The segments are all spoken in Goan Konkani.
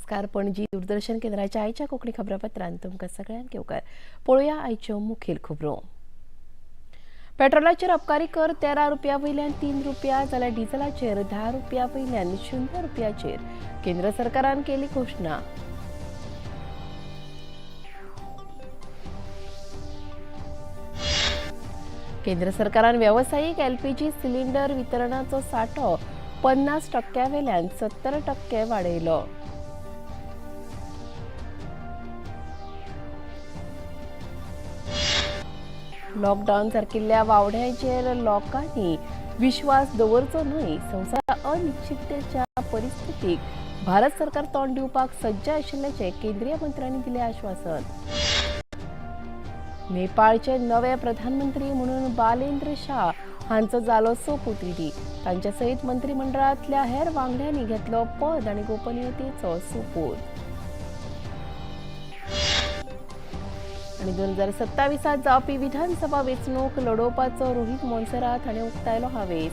नमस्कार. पणजी दूरदर्शन केंद्राच्या आयच्या कोंकणी खबरापत्रांत तुमकां सगळ्यांक येवकार. पळोवया आयच्यो मुखेल खबरो. पेट्रोलाचेर अबकारी कर 13 रुपया वयल्यान 3 रुपया जाल्यार डिझलाचेर 10 रुपया वयल्यान 0 रुपयाचेर केंद्र सरकारान केली घोशणा. केंद्र सरकारान वेवसायीक एलपीजी सिलिंडर वितरणाचो साठो 50% वेल्यान 70% वाडयलो. लॉकडावन सारकिल्ल्या वावड्यांचेर लोकांनी विश्वास दवरचो न्हय. संवसार अनिश्चिततेच्या परिस्थितीक भारत सरकार तोंड दिवपाक सज्ज आशिल्ल्याचें केंद्रीय मंत्र्यांनी दिलें आश्वासन. नेपाळचे नवे प्रधानमंत्री म्हणून बालेंद्र शाह हांचो जालो सोपूतविधी. तांच्या सयत मंत्रिमंडळांतल्या हेर वांगड्यांनी घेतलो पद आनी गोपनीयतेचो सोपूत. आनी 2027 जावपी विधानसभा वेंचणूक लडोवपाचो रोहित मोन्सेरात हाणें उक्तायलो हावेस.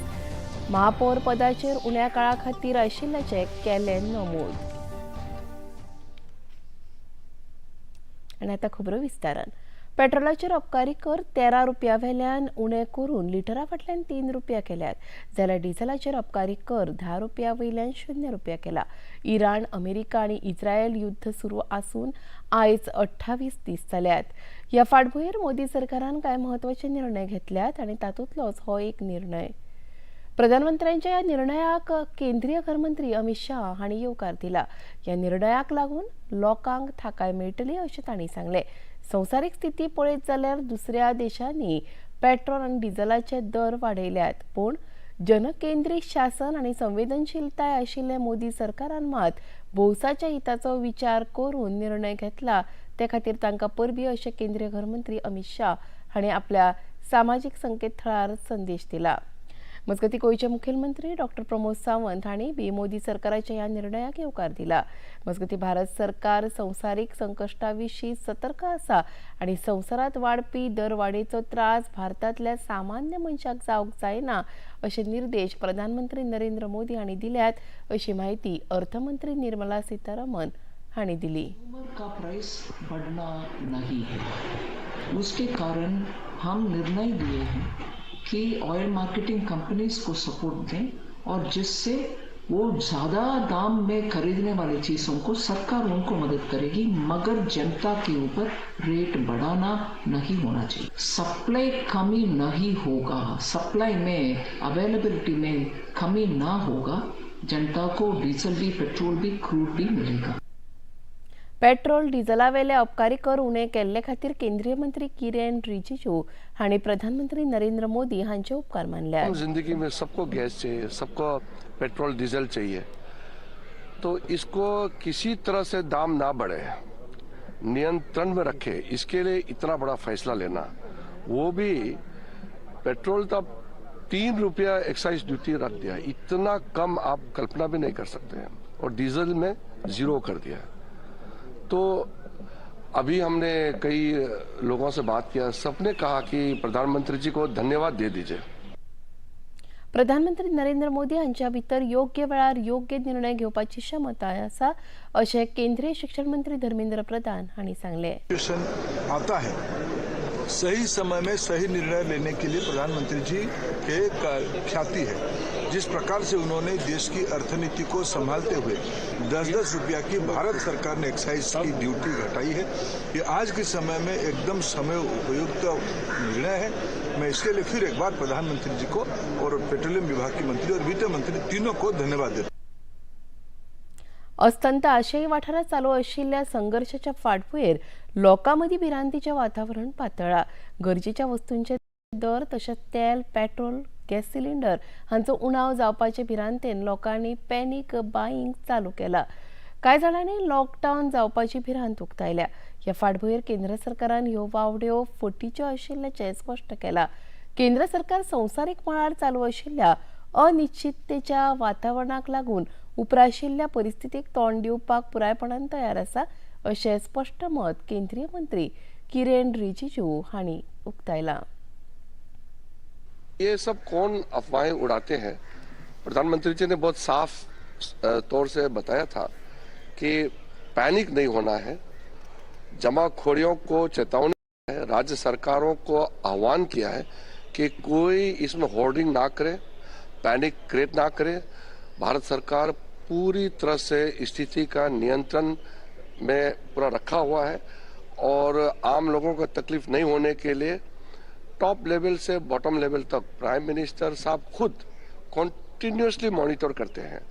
महापौर पदाचेर उण्या काळा खातीर आशिल्ल्याचें केलें नमूद. आनी आतां खबरो विस्तारान. पेट्रोलाचेर अबकारी कर 13 रुपया वेल्यान उणें करून लिटरा फाटल्यान 3 रुपया केल्यात जाल्यार डिझलाचेर अबकारी कर 10 रुपया वयल्यान 0 रुपया केला. इराण, अमेरिका आनी इस्रायल युद्ध सुरू आसून आयज 28 दीस जाल्यात. ह्या फाटभुंयेर मोदी सरकारान कांय म्हत्वाचे निर्णय घेतल्यात आनी तातूंतलोच हो एक निर्णय. प्रधानमंत्र्यांच्या ह्या निर्णयाक केंद्रीय घरमंत्री अमित शाह हांणी येवकार दिला. ह्या निर्णयाक लागून लोकांक थाकाय मेळटली अशें तांणी सांगलें. संवसारीक स्थिती पळयत जाल्यार दुसऱ्या देशांनी पेट्रोल आनी डिझलाचे दर वाडयल्यात, पूण जनकेंद्रीत शासन आनी संवेदनशीलताय आशिल्ले मोदी सरकारान मात भौसाच्या हिताचो विचार करून निर्णय घेतला. ते खातीर तांकां परबी अशें केंद्रीय घरमंत्री अमित शाह हांणी आपल्या सामाजीक संकेतथळार संदेश दिला. मजगतीं गोंयचे मुखेलमंत्री डॉक्टर प्रमोद सावंत हांणी बी मोदी सरकाराच्या ह्या निर्णयाक येवकार दिला. मजगतीं भारत सरकार संवसारीक संकश्टा विशीं सतर्क आसा आनी संवसारांत वाडपी दरवाडीचो त्रास भारतांतल्या सामान्य मनशाक जावंक जायना अशे निर्देश प्रधानमंत्री नरेंद्र मोदी हांणी दिल्यात अशी म्हायती अर्थमंत्री निर्मला सीतारामन हांणी दिली. का प्राइस बढ़ना नहीं है, उसके कारण हम निर्णय लिए हैं कि ऑयल मार्केटिंग कंपनीज को सपोर्ट दें और जिससे वो ज़्यादा दाम में खरीदने वाली चीज़ों को सरकार उनको मदद करेगी, मगर जनता के ऊपर रेट बढ़ाना नहीं होना चाहिए। सप्लाई कमी नहीं होगा, सप्लाई में अवेलेबिलिटी में कमी ना होगा, जनता को डीजल भी, पेट्रोल भी, क्रूड भी मिलेगा। पेट्रोल डिझलावेले अबकारी कर उणे केल्ले खातीर केंद्रीय मंत्री किरेन रिजिजू हांणी प्रधानमंत्री नरेंद्र मोदी हांचे उपकार मानले. जिंदगी में सबको गैस चाहिए, सबको पेट्रोल डीजल चाहिए, तो इसको किसी तरह से दाम ना बढ़े, नियंत्रण में रखे, इसके लिए इतना बड़ा फैसला लेना, वो भी पेट्रोल तब 3 रुपया एक्साइज ड्यूटी रख दिया, इतना कम आप कल्पना भी नहीं कर सकते हैं, और डीजल में 0 कर दिया। तो अभी हमने कई लोगों से बात किया, सबने कहा कि प्रधानमंत्री जी को धन्यवाद दे दीजिए। प्रधानमंत्री नरेंद्र मोदी हांच्या भितर योग्य वेळार योग्य निर्णय घेवपाची क्षमता आसा अशें केंद्रीय शिक्षण मंत्री धर्मेंद्र प्रधान हांणी सांगलें. आता है सही समय में सही निर्णय लेने के लिए प्रधानमंत्री जी के ख्याति है। जिस प्रकार से उन्होंने देश की अर्थनीति को संभालते हुए 10-10 रुपया की भारत सरकार ने एक्साइज की ड्यूटी घटाई है, ये आज के समय में एकदम समय उपयुक्त निर्णय है। मैं इसके लिए फिर एक बार प्रधानमंत्री जी को और पेट्रोलियम विभाग के मंत्री और वित्त मंत्री तीनों को धन्यवाद देता हूं। अस्तंत आशियाई वाठारांत चालू आशिल्ल्या संघर्शाच्या फाटभुंयेर लोकां मदीं भिरांतीचें वातावरण पातळ्ळां. गरजेच्या वस्तूंचे दर तशेंच तेल, पेट्रोल, गॅस सिलिंडर हांचो उणाव जावपाचे भिरांतेन लोकांनी पॅनीक बायींग चालू केला. कांय जाणांनी लॉकडावन जावपाची भिरांत उक्तायल्या. ह्या फाटभुंयेर केंद्र सरकारान ह्यो वावड्यो फटीच्यो आशिल्ल्याचें स्पश्ट केलां. केंद्र सरकार संवसारीक मळार चालू आशिल्ल्या अनिश्चिततेच्या वातावरणाक लागून उप्राशिल्ल्या परिस्थितीक तोंड दिवपाक पुरायपणान तयार आसा अशें स्पश्ट मत केंद्रीय मंत्री किरेन रिजिजू हांणी उक्तायलां. ये सब कौन अफवाहें उड़ाते हैं, प्रधानमंत्री जी ने बहुत साफ तौर से बताया था कि पैनिक नहीं होना है। जमाखोरियों को चेतावनी है, राज्य सरकारों को आह्वान किया है कि कोई इसमें होर्डिंग ना करे, पैनिक क्रिएट ना करे। भारत सरकार पूरी तरह से स्थिति का नियंत्रण में पूरा रखा हुआ है और आम लोगों को तकलीफ नहीं होने के लिए टॉप लेवल से बॉटम लेवल तक प्राइम मिनिस्टर साहब खुद कॉन्टिन्यूसली मॉनिटर करते हैं।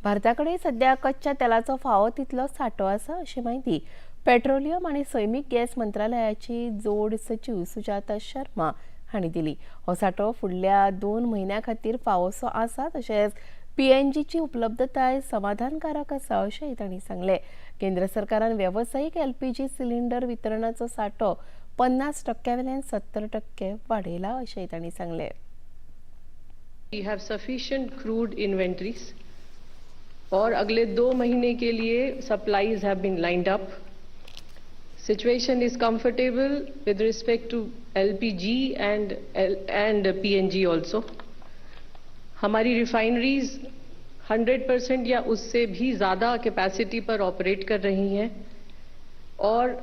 भारताकडे सध्या कच्च्या तेलाचो फावो तितलो सांठो आसा अशी म्हायती पेट्रोलियम आनी सैमीक गॅस मंत्रालयाची जोड सचीव सुजाता शर्मा हांणी दिली। हो सांठो फुडल्या 2 म्हयन्यां खातीर फावोसो आसा, तशेंच पीएनजीची उपलब्धताय समाधानकारक आसा अशेंय तांणी सांगलें। केंद्र सरकारान वेवसायीक एलपीजी सिलिंडर वितरणाचो सांठो 50% वयल्यान 70% वाडयला अशेंय तांणी सांगलें। We have sufficient crude inventories और अगले 2 महीने के लिए supplies have been lined up. Situation is comfortable with respect to LPG and PNG also. हमारी रिफाइनरीज 100% या उससे भी ज़्यादा कैपेसिटी पर ऑपरेट कर रही हैं और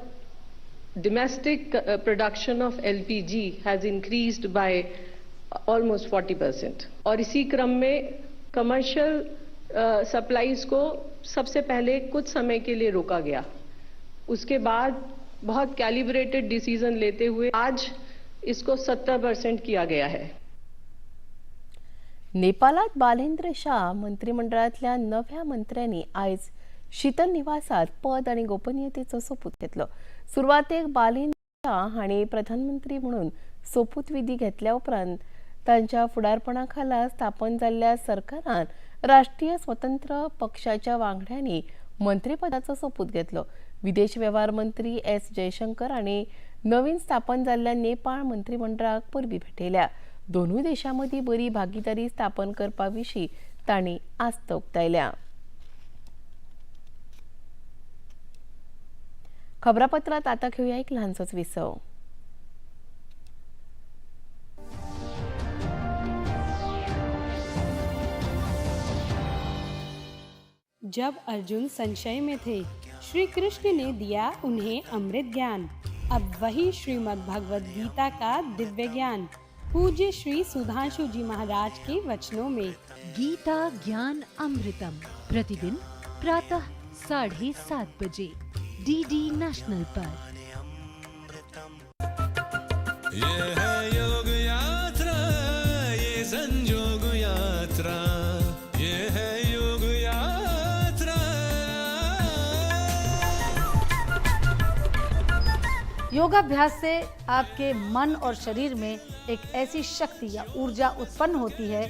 domestic production of LPG has increased by almost 40%। और इसी क्रम में कमर्शियल सप्लाईज को सबसे पहले कुछ समय के लिए रोका गया, उसके बाद बहुत कैलिब्रेटेड डिसीजन लेते हुए आज इसको 70% किया गया है। नेपाळात बालेंद्र शाह मंत्रिमंडळातल्या नव्या मंत्र्यांनी आयज शीतल निवासात पद आणि गोपनीयतेचो सोपूत घेतलो। सुरवातेक बालेंद्र शाह हांणी प्रधानमंत्री म्हणून सोपूतविधी घेतल्या उपरांत तांच्या फुडारपणा खाला स्थापन जाल्ल्या सरकारान राष्ट्रीय स्वतंत्र पक्षाच्या वांगड्यांनी मंत्रीपदाचो सोपूत घेतलो। विदेश वेव्हार मंत्री एस जयशंकर आनी नवीन स्थापन जाल्ल्या नेपाळ मंत्रिमंडळाक परबी भेटयल्या। दोनूय देशां मदीं बरी भागीदारी स्थापन करपा विशीं तांणी आस्त उक्तायल्या। खबरापत्रांत आतां घेवया एक ल्हानसोच विसव। जब अर्जुन संशय में थे, श्री कृष्ण ने दिया उन्हें अमृत ज्ञान। अब वही श्रीमद् भगवद गीता का दिव्य ज्ञान पूज्य श्री सुधांशु जी महाराज के वचनों में। गीता ज्ञान अमृतम प्रतिदिन प्रातः 7:30 बजे डीडी नेशनल पर। ये है योग यात्रा, ये संजोग यात्रा, ये है योग यात्रा। योगाभ्यास से आपके मन और शरीर में एक ऐसी शक्ति या ऊर्जा उत्पन्न होती है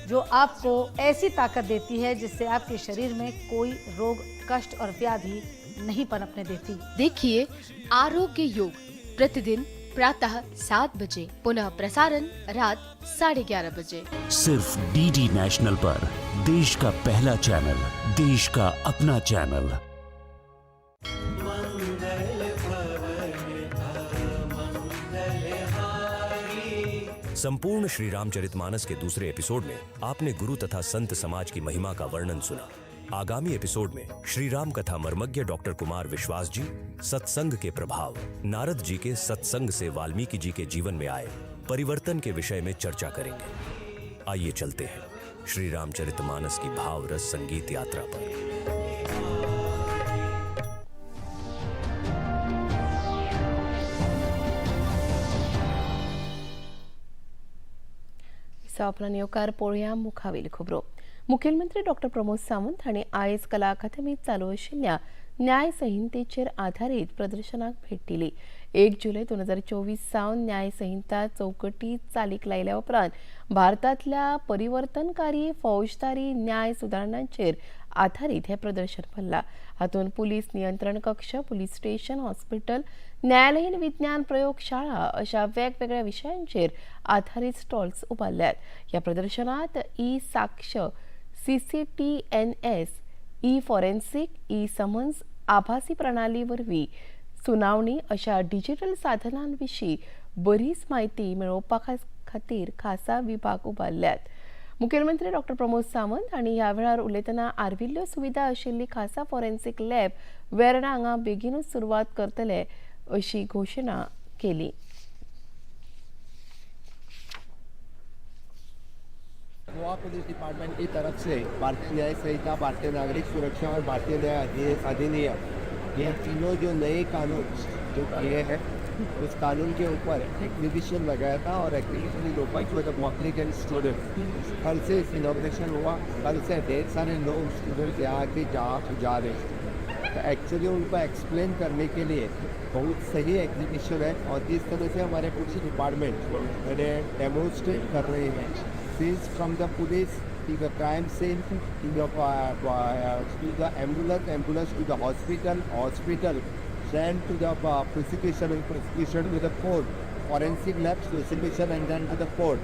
जो आपको ऐसी ताकत देती है जिससे आपके शरीर में कोई रोग, कष्ट और व्याधि नहीं पनपने देती। देखिए आरोग्य योग प्रतिदिन प्रातः 7 बजे, पुनः प्रसारण रात 11:30 बजे, सिर्फ डीडी नेशनल पर। देश का पहला चैनल, देश का अपना चैनल। संपूर्ण श्री रामचरितमानस के दूसरे एपिसोड में आपने गुरु तथा संत समाज की महिमा का वर्णन सुना। आगामी एपिसोड में श्री राम कथा मर्मज्ञ डॉक्टर कुमार विश्वास जी सत्संग के प्रभाव, नारद जी के सत्संग से वाल्मीकि जी के जीवन में आए परिवर्तन के विषय में चर्चा करेंगे। आइए चलते हैं श्री रामचरितमानस की भाव रस संगीत यात्रा पर। आपला येवकार पळोवया मुखावेली खबरो। मुखेलमंत्री डॉक्टर प्रमोद सावंत हांणी आयज कला अकादमीत चालू आशिल्ल्या न्याय संहितेचेर आधारीत प्रदर्शनाक भेट दिली। 1 जुलय 2024 सावन न्याय संहिता चौकटी चालीक लायल्या उपरांत भारतांतल्या परिवर्तनकारी फौजदारी न्याय सुदारणांचेर आधारीत हे प्रदर्शन भरला। हातूंत पुलीस नियंत्रण कक्ष, पुलीस स्टेशन, हॉस्पिटल, न्यायालयीन विज्ञान प्रयोगशाळा अशा वेगवेगळ्या विशयांचेर आधारीत स्टॉल्स उबारल्यात। ह्या प्रदर्शनात ई साक्ष, CCTNS, e forensic, e summons, आभासी प्रणाली वरवीं सुनावणी अशा डिजिटल साधनांविशीं बरीच म्हायती मेळोवपा खातीर खासा विभाग उबारल्यात। मुखेलमंत्री डॉक्टर प्रमोद सावंत हांणी ह्या वेळार उलयतना आर्विल्ल्यो सुविधा आशिल्ली खासा फॉरेन्सिक लॅब वेर्णा हांगा बेगीनूच सुरवात करतले अशी घोशणा केली. गोवा पुलिस डिपार्टमेंट की तरफ से भारतीय न्याय संहिता, भारतीय नागरिक सुरक्षा और भारतीय न्याय अधिनियम, ये तीनों जो नए कानून जो किए हैं उस कानून के ऊपर एग्जीबिशन लगाया था और exhibition is open for the public and student. कल से इनॉग्रेशन हुआ, कल से ढेर सारे लोग स्टूडेंट्स यहाँ के जा रहे हैं। तो एक्चुअली उनको एक्सप्लेन करने के लिए बहुत सही एग्जीबिशन है और जिस तरह से हमारे पुलिस डिपार्टमेंट मैंने डेमोन्स्ट्रेट कर रहे हैं, since from the police to the crime scene to the ambulance, ambulance to the hospital, hospital then to the prosecution and prosecution to the court, forensic lab prosecution and then to the court.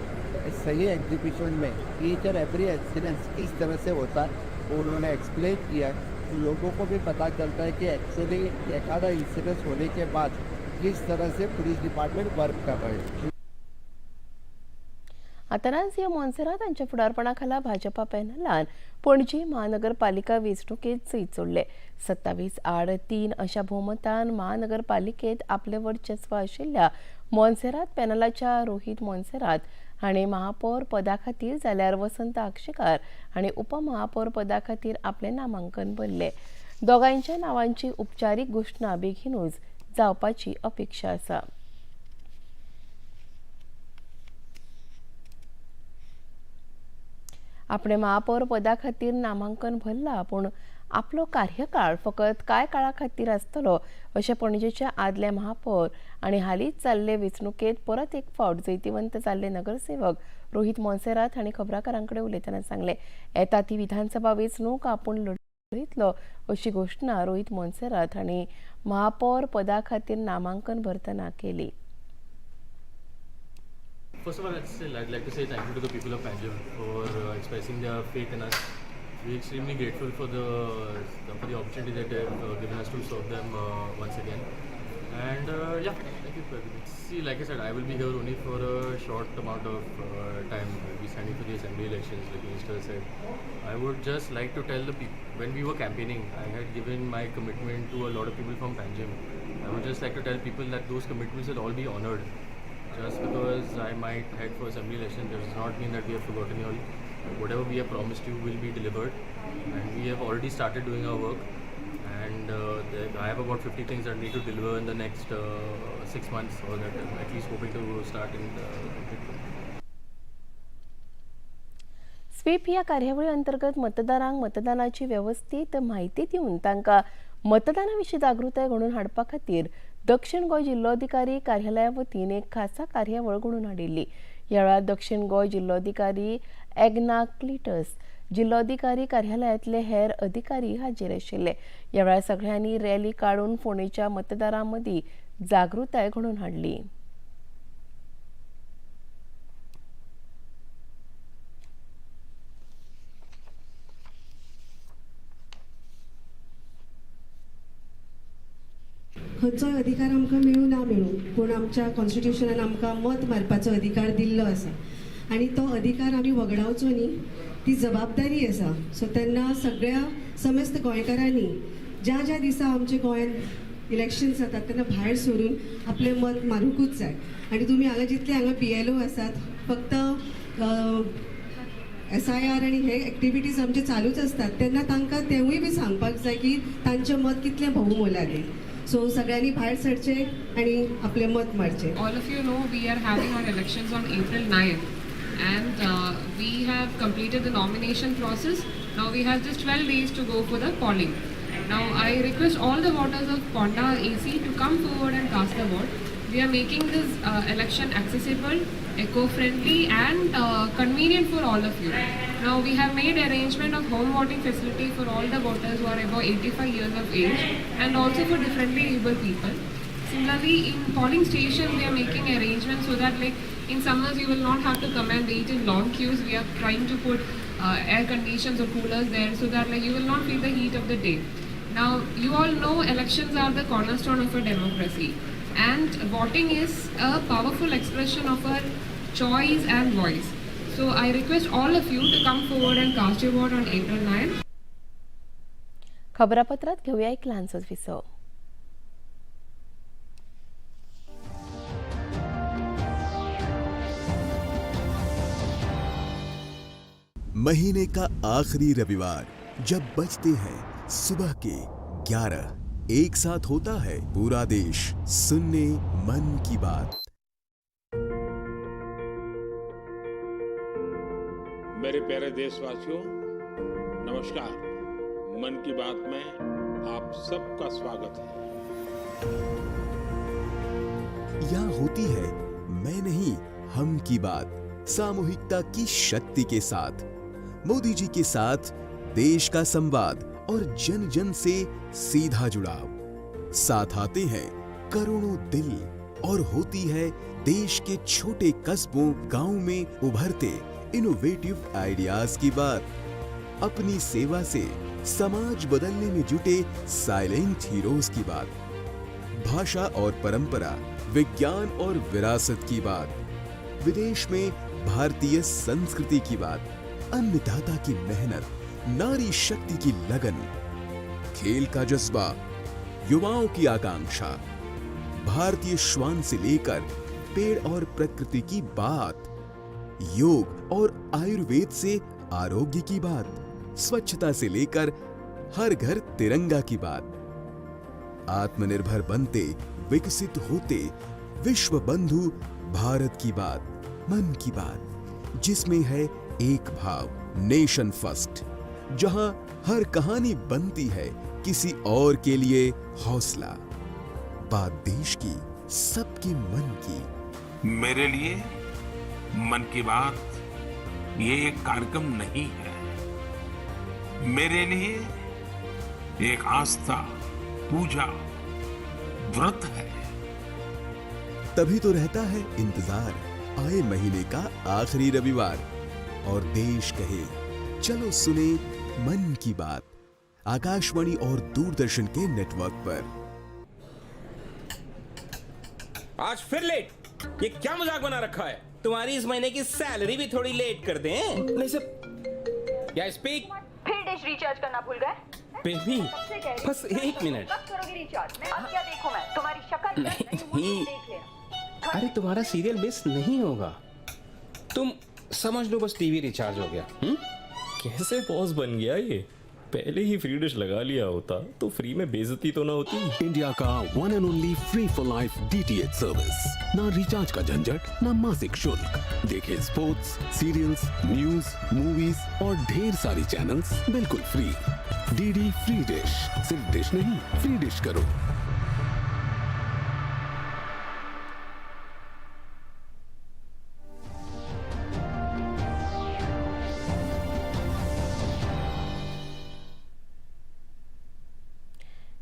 इस सही एग्जीबिशन में ईच एंड एवरी एक्सीडेंट किस तरह से होता है वो उन्होंने एक्सप्लेन किया है। तो लोगों को भी पता चलता है कि एक्चुअली एक आधा इंसिडेंस होने के बाद किस तरह से पुलिस डिपार्टमेंट वर्क कर रहे हैं. आतानासियो मोन्सेरात हांच्या फुडारपणा खाला भाजपा पॅनलान पणजी महानगरपालिका वेंचणुकेंत जैत जोडलें. 27-3 अशा भोवमतान महानगरपालिकेंत आपलें वर्चस्व आशिल्ल्या मोन्सेरात पॅनलाच्या रोहित मोन्सेरात हांणी महापौर पदा खातीर जाल्यार वसंत आक्षेकार हांणी उपमहापौर पदा खातीर आपलें नामांकन भरलें. दोगांयच्या नांवांची उपचारीक घोशणा बेगीनूच जावपाची अपेक्षा आसा. आपणे महापौर पदा खातीर नामांकन भरला पूण आपलो कार्यकाळ फकत कांय काळा खातीर आसतलो अशें पणजेचे आदले महापौर आनी हालींच जाल्ले वेंचणुकेंत परत एक फावट जैतिवंत जाल्ले नगरसेवक रोहित मोन्सेरात हांणी खबराकारां कडेन उलयतना सांगलें. येता ती विधानसभा वेंचणूक आपूण लढयतलो अशी घोशणा रोहित मोन्सेरात हांणी महापौर पदा खातीर नामांकन भरतना केली. First of all, I'd like to say thank you to the people of Panjim for expressing their faith in us. We're extremely grateful for the opportunity that they have given us to serve them once again. And yeah, thank you for everything. See, like I said, I will be here only for a short amount of time. I'll be standing for the assembly elections, like Minister said. I would just like to tell the people, when we were campaigning, I had given my commitment to a lot of people from Panjim. I would just like to tell people that those commitments will all be honored. Just because I might head for assembly election does not mean that we have forgotten you all. Whatever we have promised you will be delivered, and we have already started doing our work. And I have about 50 things that I need to deliver in the next 6 months, or that I'm at least hoping to start in the. SVEEP ह्या कार्यावळी अंतर्गत मतदारांक मतदानाची व्यवस्थीत म्हायती दिवन तांकां मतदाना विशीं जागृताय घडोवन हाडपा खातीर दक्षिण गोंय जिल्लोधिकारी कार्यालया वतीन एक खासा कार्यावळ घडोवन हाडिल्ली. ह्या वेळार दक्षिण गोंय जिल्लोधिकारी एग्ना क्लिटस, जिल्लोधिकारी कार्यालयांतले हेर अधिकारी हाजीर आशिल्ले. ह्या वेळार सगळ्यांनी रॅली काडून फोंडेच्या मतदारां मदीं जागृताय घडोवन हाडली. खंयचोय अधिकार आमकां मेळूं ना मेळूं, पूण आमच्या कॉन्स्टिट्युशनान आमकां मत मारपाचो अधिकार दिल्लो आसा आनी तो अधिकार आमी वगडावचो न्ही, ती जबाबदारी आसा. सो तेन्ना सगळ्या समस्त गोंयकारांनी ज्या ज्या दिसा आमच्या गोंयांत इलेक्शन्स जातात तेन्ना भायर सरून आपलें मत मारूंकूच जाय. आनी तुमी हांगा जितले हांगा BLO आसात, फक्त SIR आनी हे एक्टिविटीज आमचे चालूच आसतात, तेन्ना तांकां तेवूय बी सांगपाक जाय की तांचें मत कितलें भोवमोलादीक. सो सगळ्यांनी भायर सरचे आनी आपलें मत मारचें. All of you know we are having our elections on April 9th and we have completed the nomination process. Now we have just 12 days to go for the polling. Now I request all the voters of Ponda AC to come forward and cast the vote. We are making this election accessible, eco-friendly and convenient for all of you. Now we have made arrangement of home voting facility for all the voters who are above 85 years of age and also for differently able people. Similarly, in polling station we are making arrangements so that like in summers you will not have to come and wait in long queues. We are trying to put air conditions or coolers there so that like you will not feel the heat of the day. Now you all know elections are the cornerstone of a democracy and voting is a powerful expression of our choice and voice. So I request all of you to come forward and cast your vote on April 9. खबरापत्रात घेऊया एक ल्हानसोच विसव. महीने का आखिरी रविवार जब बजते हैं सुबह के 11, एक साथ होता है पूरा देश सुनने मन की बात. मेरे प्यारे देशवासियों, नमस्कार. मन की बात में आप सबका स्वागत है. यहाँ होती है मैं नहीं हम की बात, सामूहिकता की शक्ति के साथ, मोदी जी के साथ देश का संवाद और जन जन से सीधा जुड़ाव. साथ आते हैं करोड़ों दिल और होती है देश के छोटे कस्बों गांव में उभरते इनोवेटिव आइडियाज की बात. अपनी सेवा से समाज बदलने में जुटे साइलेंट हीरोज की बात. भाषा और परंपरा, विज्ञान और विरासत की बात, विदेश में भारतीय संस्कृति की बात, अन्नदाता की मेहनत, नारी शक्ति की लगन, खेल का जज्बा, युवाओं की आकांक्षा, भारतीय श्वान से लेकर पेड़ और प्रकृति की बात, योग और आयुर्वेद से आरोग्य की बात, स्वच्छता से लेकर हर घर तिरंगा की बात, आत्मनिर्भर बनते विकसित होते विश्व बंधु भारत की बात, मन की बात, जिसमें है एक भाव, नेशन फर्स्ट, जहां हर कहानी बनती है किसी और के लिए हौसला. बात देश की, सबके मन की. मेरे लिए मन की बात ये एक कार्यक्रम नहीं है, मेरे लिए एक आस्था, पूजा, व्रत है. तभी तो रहता है इंतजार आए महीने का आखिरी रविवार और देश कहे चलो सुने मन की बात, आकाशवाणी और दूरदर्शन के नेटवर्क पर. आज फिर लेट, ये क्या मजाक बना रखा है? तुम्हारी इस महीने की सैलरी भी थोड़ी लेट कर दें. नहीं सर, या स्पीक. फिर डिश रिचार्ज करना भूल गए? बेबी बस एक मिनट. कब करोगी रिचार्ज? अब क्या देखूं मैं तुम्हारी शक्ल? नहीं, अरे तुम्हारा सीरियल मिस नहीं होगा, तुम समझ लो बस टीवी रिचार्ज हो गया. कैसे बॉस बन गया ये? पहले ही फ्री डिश लगा लिया होता तो फ्री में बेइज्जती तो ना होती. इंडिया का one and only free for life DTH service. ना रिचार्ज का झंझट, ना मासिक शुल्क. देखे स्पोर्ट्स, सीरियल्स, न्यूज, मूवीज और ढेर सारी चैनल्स बिल्कुल फ्री. डीडी फ्री डिश, सिर्फ डिश नहीं, फ्री डिश करो.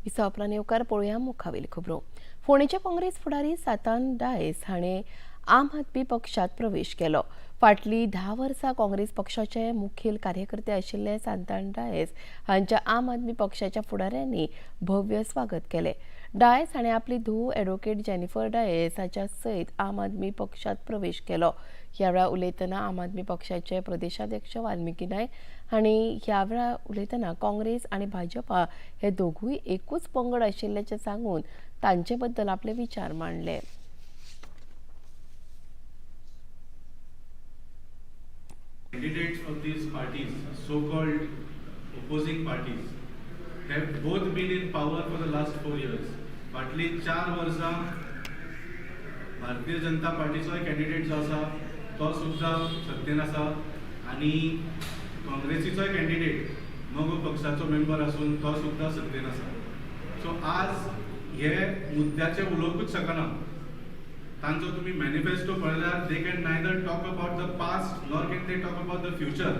विसावपरांत येवकार पळोवया मुखावेली खबरो. फोंडेचे काँग्रेस फुडारी सांतान डायस हाणें आम आदमी पक्षांत प्रवेश केलो. फाटलीं 10 वर्सां काँग्रेस पक्षाचे मुखेल कार्यकर्ते आशिल्ले सांतान डायस हांच्या आम आदमी पक्षाच्या फुडाऱ्यांनी भव्य स्वागत केलें. डायस हाणें आपली धूव एडवोकेट जेनिफर डायस हाच्या सयत आम आदमी पक्षांत प्रवेश केलो. ह्या वेळार उलयतना आम आदमी पक्षाचे प्रदेशाध्यक्ष वाल्मिकी नायक हांणी ह्या वेळार उलयतना काँग्रेस आनी भाजपा हे दोगूय एकूच पंगड आशिल्ल्याचें सांगून तांचे बद्दल आपले विचार मांडले. Candidates of these parties, so-called opposing parties, have both been in power for the last 4 years. फाटली 4 वर्सां भारतीय जनता पार्टीचोय कॅन्डिडेट जो आसा तो सुद्दां सत्तेन आसा आनी काँग्रेसीचोय कॅन्डिडेट मगो पक्षाचो मेंबर आसून तो सुद्दां सत्तेन आसा. सो आज हे मुद्द्याचे उलोवंकूच शकना. तांचो तुमी मॅनिफेस्टो पळयल्यार they can neither talk about the past nor can they talk about the future.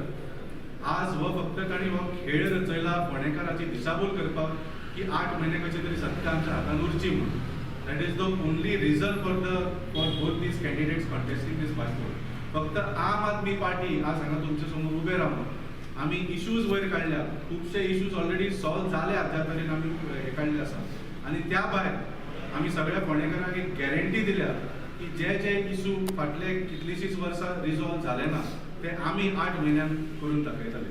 आज हो फक्त तांणी हो खेळ रचयला फोंडेकाराची दिशाभूल करपाक की 8 म्हयने कशी तरी सत्ता आमच्या हातान उरची म्हणून. That is the only reason for both these candidates contesting this bypoll. फक्त आम आदमी पार्टी आज हांगा तुमचे समोर उबे रावन आमी इश्यूज वयर काडल्या, खुबशे इश्यूज ऑलरेडी सॉल्व जाल्या ज्या तरेन आमी हे काडले आसा आनी त्या भायर आमी सगळ्या फोंडेकारांक एक गॅरंटी दिल्या की जे जे इशू फाटले कितलीशीच वर्सां रिजॉल्व जाले ना ते आमी 8 म्हयन्यान करून दाखयतले.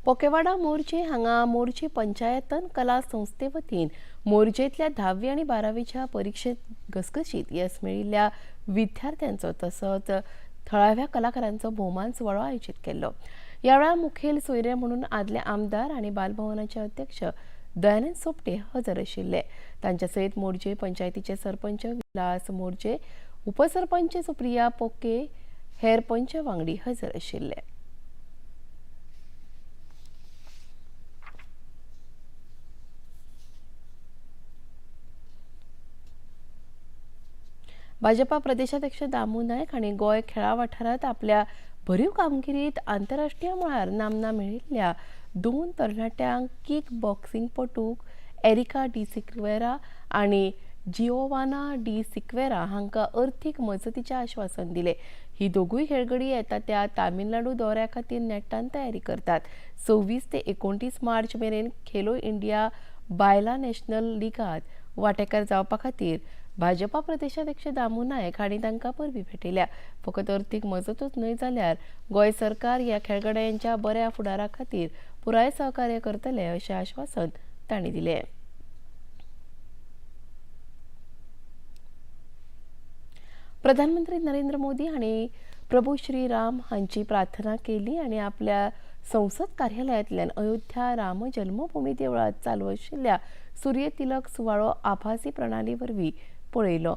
पोकेवाडा मोरजे हांगा मोरजे पंचायतन कला संस्थे वतीन मोरजेंतल्या 10वी आनी 12वीच्या परिक्षेत घसघशीत येस मेळिल्ल्या विद्यार्थ्यांचो तसोच थळाव्या कलाकारांचो भोवमान सुवाळो आयोजीत केल्लो. ह्या वेळार मुखेल सोयरे म्हणून आदले आमदार आनी बालभवनाचे अध्यक्ष दयानंद सोपटे हजर आशिल्ले. तांच्या सयत मोरजे पंचायतीचे सरपंच विलास मोरजे, उपसरपंच सुप्रिया पोके, हेर पंच वांगडी हजर आशिल्ले. भाजपा प्रदेशाध्यक्ष दामू नायक हांणी गोंय खेळा वाठारांत आपल्या भरीव कामगिरीत आंतरराष्ट्रीय मळार नामना मेळिल्ल्या 2 तरणाट्यांक किक बॉक्सिंग पटूक एरिका डी सिक्वेरा आनी जिओवाना डी सिक्वेरा हांकां अर्थीक मजतीचें आश्वासन दिलें. ही दोगूय खेळगडी येता त्या तामिळनाडू दौऱ्या खातीर नेटान तयारी करतात. 26 ते 29 मार्च मेरेन खेलो इंडिया बायलां नॅशनल लिगांत वांटेकार जावपा खातीर भाजपा प्रदेशाध्यक्ष दामू नायक हांणी तांकां परबीं भेटयल्या. फकत अर्थीक मजतूच न्हय जाल्यार गोंय सरकार ह्या खेळगड्यांच्या बऱ्या फुडारा खातीर पुराय सहकार्य करतले अशें आश्वासन तांणी दिलें. प्रधानमंत्री नरेंद्र मोदी हांणी प्रभू श्रीराम हांची प्रार्थना केली आनी आपल्या संसद कार्यालयांतल्यान अयोध्या राम जन्मभूमी देवळांत चालू आशिल्ल्या सूर्यतिलक सुवाळो आभासी प्रणाली वरवीं पळयलो.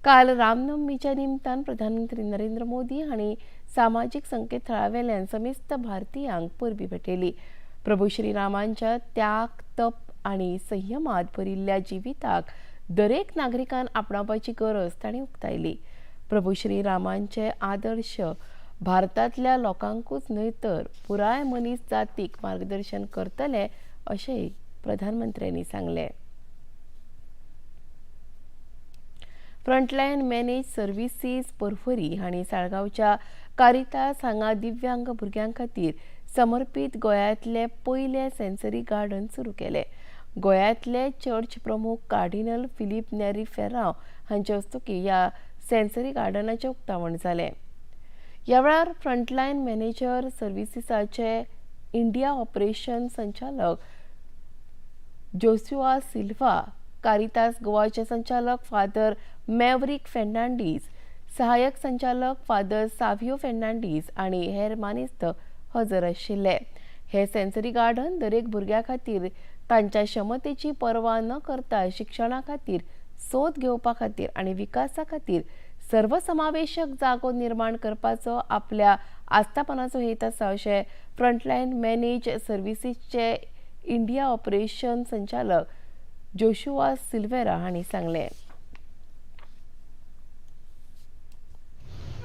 काल रामनवमीच्या निमतान प्रधानमंत्री नरेंद्र मोदी हांणी सामाजीक संकेतथळावेल्यान समेस्त भारतीयांक परबीं भेटयली. प्रभू श्रीरामांच्या त्याग, तप आनी संयमात भरिल्ल्या जिविताक दरेक नागरिकान आपणावपाची गरज तांणी उक्तायली. प्रभू श्रीरामांचे आदर्श भारतांतल्या लोकांकूच न्हय तर पुराय मनीस जातीक मार्गदर्शन करतले अशेंय प्रधानमंत्र्यांनी सांगलें. फ्रंटलायन मॅनेज सर्विसीस पर्वरी हांणी साळगांवच्या कारितास हांगा दिव्यांग भुरग्यां खातीर समर्पीत गोंयांतले पयले सेन्सरी गार्डन सुरू केले. गोंयांतले चर्च प्रमुख कार्डिनल फिलीप नेरी फेराव हांचे हस्तुकीं ह्या सेन्सरी गार्डनाचें उक्तावण जालें. ह्या वेळार फ्रंटलायन मॅनेजर सर्विसीसाचे इंडिया ऑपरेशन संचालक जोशुआ सिल्वा, कारितास गोवाचे संचालक फादर मॅवरिक फेर्नांडीस, सहाय्यक संचालक फादर सावियो फेर्नांडीस आनी हेर मानेस्त हजर आशिल्ले. हे सेन्सरी गार्डन दरेक भुरग्या खातीर तांच्या क्षमतेची पर्वा न करता शिक्षणा खातीर, सोद घेवपा खातीर आनी विकासा खातीर सर्वसमावेशक जागो निर्माण करपाचो आपल्या आस्थापनाचो हेत आसा अशें फ्रंटलायन मॅनेज सर्विसीसचे इंडिया ऑपरेशन संचालक जोशुआ सिल्वेरा हांणी सांगलें.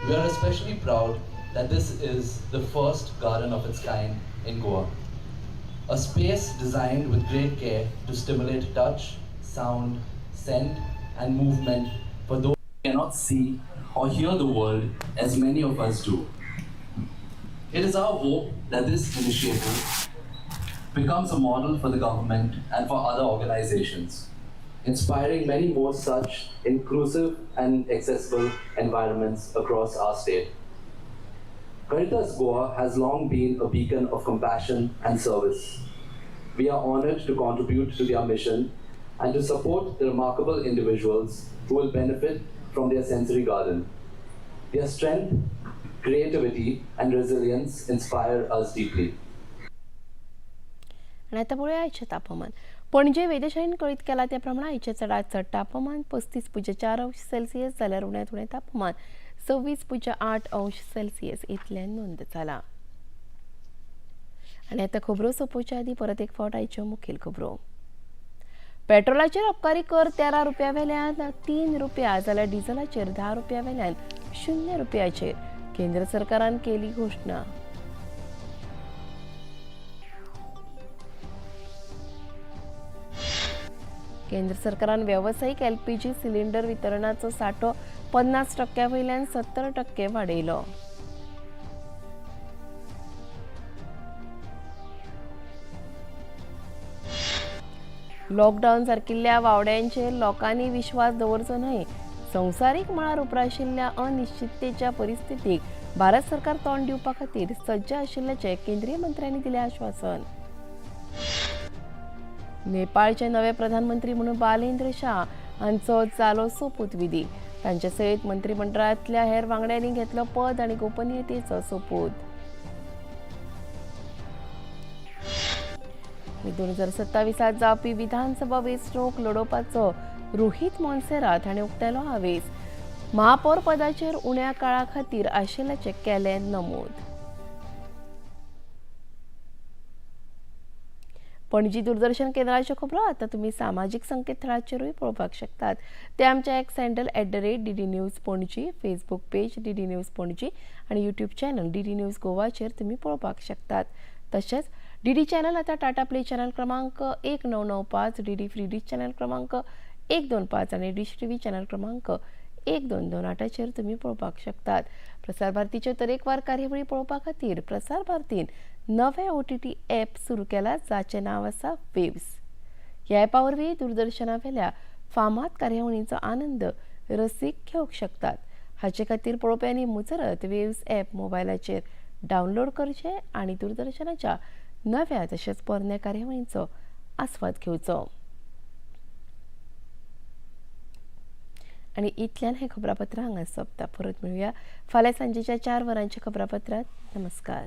We are especially proud that this is the first garden of its kind in Goa. A space designed with great care to stimulate touch, sound, scent and movement for those who cannot see or hear the world as many of us do. It is our hope that this initiative becomes a model for the government and for other organizations, inspiring many more such inclusive and accessible environments across our state. Caritas Goa has long been a beacon of compassion and service. We are honored to contribute to their mission and to support the remarkable individuals who will benefit from their sensory garden. Their strength, creativity, and resilience inspire us deeply. आनी आतां पळोवया आयचें तापमान. पणजे वेधशाळेन कळीत केलां त्या प्रमाणे आयचें चडांत चड तापमान 35.4 अंश सेल्सियस जाल्यार उण्यांत उणें तापमान 26.8 अंश सेल्सियस इतलें नोंद जालां. आनी आतां खबरो सोंपोवच्या आदीं परत एक फावट आयच्यो मुखेल खबरो. पेट्रोलाचेर अबकारी कर 13 रुपया वेल्यान 3 रुपया जाल्यार डिझलाचेर 10 रुपया वेल्यान 0 रुपयाचेर केंद्र सरकारान केली घोशणा. केंद्र सरकारान वेवसायीक एलपीजी सिलिंडर वितरणाचो साठो 50% वयल्यान 70% वाडयलो. लॉकडावन सारकिल्ल्या वावड्यांचेर लोकांनी विश्वास दवरचो न्हय, संवसारीक मळार उप्राशिल्ल्या अनिश्चिततेच्या परिस्थितीक भारत सरकार तोंड दिवपा खातीर सज्ज आशिल्ल्याचें केंद्रीय मंत्र्यांनी दिलें आश्वासन. नेपाळचे नवे प्रधानमंत्री म्हणून बालेंद्र शाह हांचो जालो सोपूतविधी. तांचे सयत मंत्रिमंडळांतल्या हेर वांगड्यांनी घेतलो पद आनी गोपनीयतेचो सोपूत. 2027 जावपी विधानसभा वेंचणूक लडोवपाचो रोहित मोन्सेरात हाणें उक्तायलो हावेस. महापौर पदाचेर उण्या काळा खातीर आशिल्ल्याचें केलें नमूद. पणजी दूरदर्शन केंद्राच्यो खबरो आतां तुमी सामाजीक संकेतथळाचेरूय पळोवपाक शकतात. ते आमच्या X handle @DD News Panaji, Facebook page DD News Panaji आनी यूट्यूब चॅनल DD news गोवाचेर तुमी पळोवपाक शकतात. तशेंच डीडी चॅनल आतां टाटा प्ले चॅनल क्रमांक 1995, डीडी फ्री डिश चॅनल क्रमांक 125 आनी डिश टीव्ही चॅनल क्रमांक 1228चेर तुमी पळोवपाक शकतात. प्रसार भारतीच्यो तरेकवार कार्यावळी पळोवपा खातीर प्रसार भारतीन नवे OTT app सुरू केला जाचें नांव आसा वेव्स. ह्या ॲपा वरवीं दूरदर्शना वेल्या फामाद कार्यावळींचो आनंद रसीक घेवंक शकतात. हाचे खातीर पळोवप्यांनी मुजरत वेव्स ॲप मोबायलाचेर डावनलोड करचें आनी दूरदर्शनाच्या नव्या तशेंच पोरण्या कार्यावळींचो आस्वाद घेवचो. आनी इतल्यान हें खबरापत्र हांगा सोंपता. परत मेळुया फाल्यां सांजेच्या 4 वरांच्या खबरापत्रांत. नमस्कार.